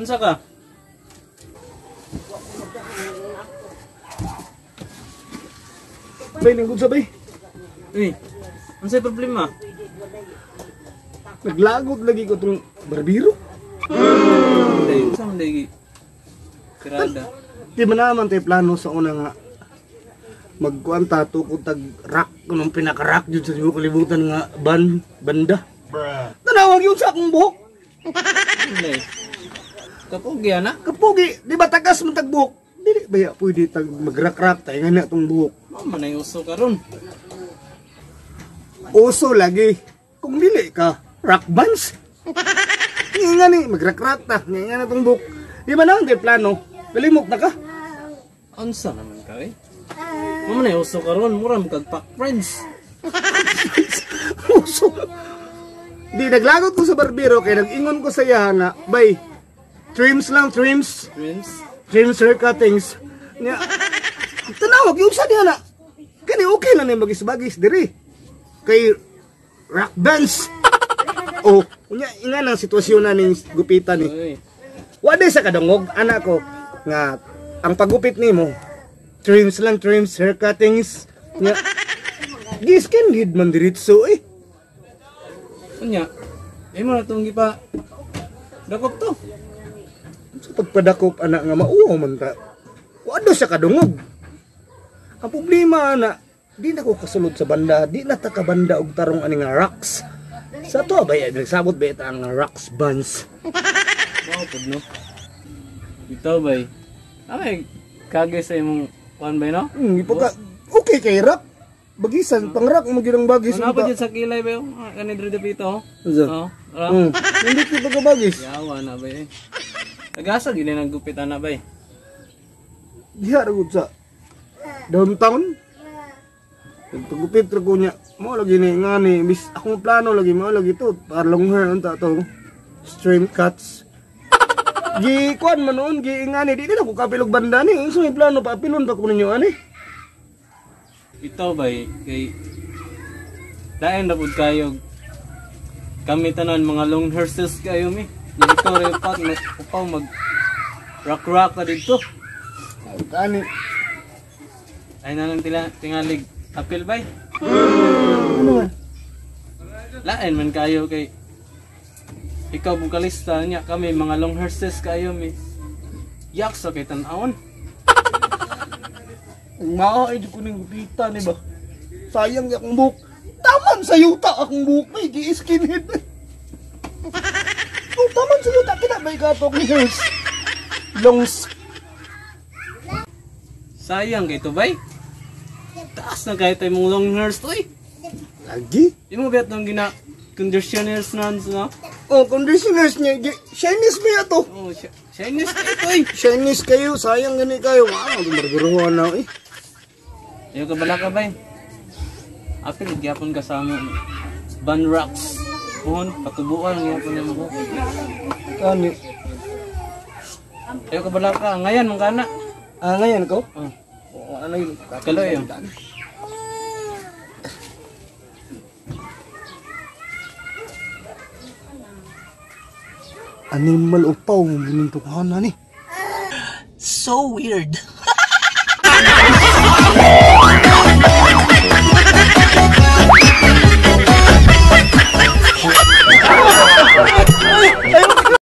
Unsa ka? Bay, lingkod sa bay. Uy, unsay problema? Naglagot lagi ko itong barbiro. Hindi, unsa man lagi? Tirada. Di man naman tayo plano sa una nga magkuan ta tukod tag rock kunong pinaka-rock jud sa tibuok kalibutan nga banda. Tanawag yun sa akong buhok. Hindi. Kapugi ana? Kapugi, di ba tagas man tag buhok? Dili ba ya pwede tag mag-rock-rock tayo nga na itong buhok. Mao man ay uso karon. Uso lagi. Kung dili ka, rock bands. Nga ni, mag-rock-rock ta. Nga na itong buhok. Di ba naman tayo plano? Kalimok na ka. Unsa naman ka eh? Mao man ay uso karon, mura man kag pack friends. Uso. Di, naglagot ko sa barbero kay nag-ingon ko sa iya nga, bay, trims lang, trims. Friends. Trims hair cuttings. Nya, tanawag yung sa niya na. Kani okay lang ni magis-bagis diri. Kay rock bands. Oh, unya inga nang sitwasyon na ning gupitan ni. Uy. Wa day sa kadungog anak ko nga ang paggupit nimo trims lang, trims hair cuttings. Nya, gi-skinhead man diretso eh. Unya, imo na tong gipa dakop to. Sa pagpadakop anak nga mauwaw man ta. Wa daw siya kadungog. Ang problema ana, di na ko kasulod sa banda, di na ta kabanda og tarong ani nga rocks. Sa to ba ya nagsabot ba ita ang rocks bands. Mao pud no. Bitaw bay. Ay, kagay sa imong kuan bay no? Ipagka okay kay rock. Bagisan pang rock mo gyud ang bagis. Ano pa dyan sa kilay ba yung kani diri dapito oh? Unsa? Oh, ra. Hindi ko pagkabagis. Yawa na bay. Tagasa gid nang gupitan na bay. Diha ra gud sa downtown. Nagpagupit ra ko niya. Mao lagi ni nga ni bis akong plano lagi mao lagi to para long hair unta to. Stream cuts. Gi kuan man noon gi ngani di na ko kapilog banda ni. Unsa may plano pa apilon pa ko ninyo ani? Ito bay kay lain ra pud kayo. Kami tanan mga long hairstyles kayo mi. Ikaw ra pat upaw mag rock rock ka didto. Kani. Ay na lang tila tingalig apil bay. Ano man? Lain man kayo kay ikaw vokalista niya kami mga long hairstyles kayo mi. Yak sa kay tan-awon. Ang maa ay di ko ning gupitan ni ba. Sayang di akong buhok. Taman sa yuta akong buhok may gi skinhead. Oh, taman sa yuta kina bay katok ni hairs. Longs. Sayang kay to bay. Taas na kayo tayo mong long hairs to eh. Lagi. Di mo biyat nung gina conditioners na no? Oh, conditioners niya. Chinese ba to? Oh, Chinese kayo to eh. Chinese kayo, sayang gani kayo. Wow, marguruhan na eh. Ayaw ka bala ka bay. Apil, gyapon ka sa amo. Ban rocks. Puhon, patubuan ang gyapon yung buhok. Kani. Ayaw ka bala ka. Ngayon, mong kana. Ah, ngayon ko? Oh. Oh, ano yun? Kalo yun. Animal upaw, binintukan na ni. So weird.